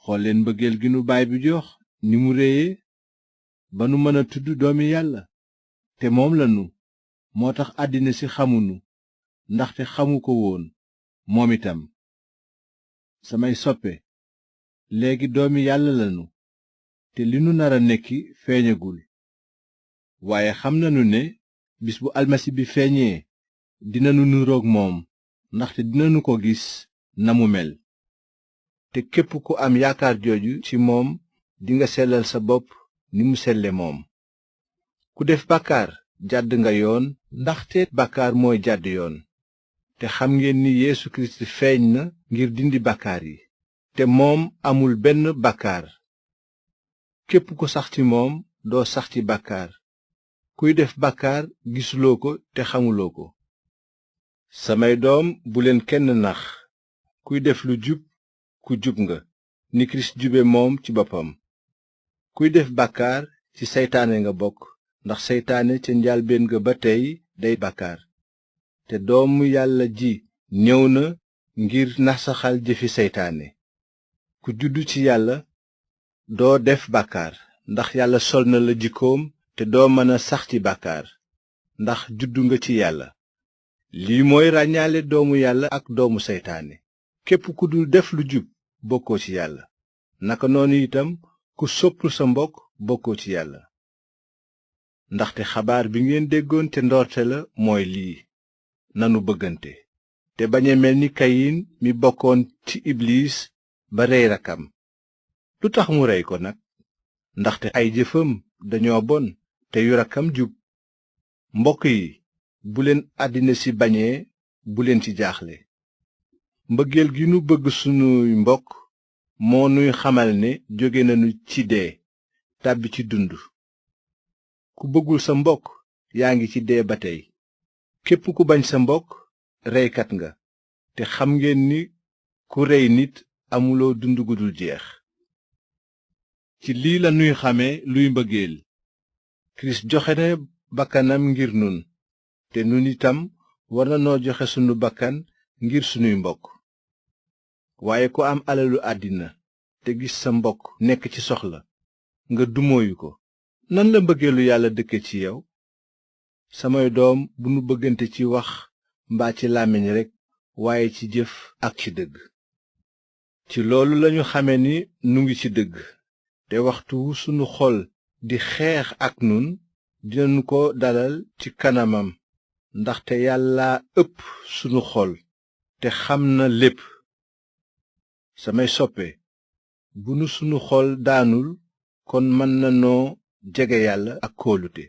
xool leen mbëggeel gi nu baay bi jox ni mu réye ba nu mën a tudd doomi yàlla te moom lanu moo tax àddina si xamunu ndaxte xamu ko woon moom itam. samay soppe léegi doomi yàlla lanu te li nu nara nekki feeñagul waaye xam nanu ne bis bu almasi bi feeñee dinanu nuroog moom ndaxte dinanu ko gis na mu mel. te képp ku am yaakaar jooju ci moom dinga sellal sa bopp ni mu selle moom. ku def bàkkaar jàdd nga yoon ndaxte bàkkaar mooy jàdd yoon. te xam ngeen ni Yeesu Kirist feeñ na ngir dindi bàkkaar yi te moom amul benn bàkkaar. képp ku sax ci moom doo sax ci bàkkaar. kuy def bàkkaar gisuloo ko te xamuloo ko. samay doom bu leen kenn nax. kuy def lu jub ku jub nga ni Kirist jube moom ci boppam. kuy def bàkkaar ci seytaane nga bokk ndax seytaane ca njaalbéen ga ba tey day bàkkaar. te doomu yàlla ji ñëw na ngir nasaxal jëfi seytaane. ku juddu ci yàlla doo def bàkkaar ndax yàlla sol na la jikkoom te doo mën a sax ci bàkkaar ndax juddu nga ci yàlla. lii mooy ràññaale doomu yàlla ak doomu seytaane. képp ku dul def lu jub bokkoo ci yàlla. naka noonu itam ku soppul sa mbokk bokkoo ci yàlla. ndaxte xabaar bi ngeen déggoon te ndoorte la mooy lii: nanu bëggante te bañ a mel ni kayin mi bokkoon ci ibliis ba rey rakkam. lu tax mu rey ko nag? ndaxte ay jëfam dañoo bon te yu rakkam jub. mbokk yi, bu leen àddina si bañee bu leen ci jaaxle. mbëggeel gi nu bëgg sunuy mbokk moo nuy xamal ne jóge nanu ci dee tàbbi ci dund. ku bëggul sa mbokk yaa ngi ci dee ba tey. képp ku bañ sa mbokk reykat nga te xam ngeen ni ku rey nit amuloo dund gu dul jeex. ci lii la nuy xame luy mbëggeel: Kirist joxe na bakkanam ngir nun te nun itam war na noo joxe sunu bakkan ngir sunuy mbokk. waaye ku am alalu àddina te gis sa mbokk nekk ci soxla nga dumooyu ko, nan la mbëggeelu yàlla dëkke ci yow? samay doom, bu nu bëggante ci wax mbaa ci làmmiñ rekk, waaye ci jëf ak ci dëgg. ci loolu lañu xame ni nu ngi ci dëgg. te waxtu wu sunu xol di xeex ak nun dinanu ko dalal ci kanamam ndaxte yàlla ëpp sunu xol te xam na lépp. samay soppe, bu nu sunu xol daanul kon mën nanoo jege yàlla ak kóolute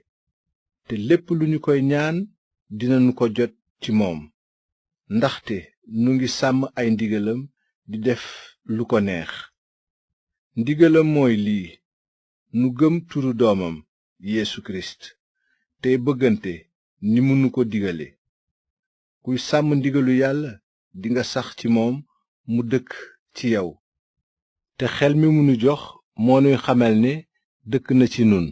te lépp lu ñu koy ñaan dinanu ko jot ci moom ndaxte nu ngi sàmm ay ndigalam di def lu ko neex. ndigalam mooy lii: nu gëm turu doomam Yeesu Kirist tey bëggante ni mu nu ko digale. kuy sàmm ndigalu yàlla dinga sax ci moom mu dëkk ci yow te xel mi mu nu jox moo nuy xamal ne dëkk na ci nun.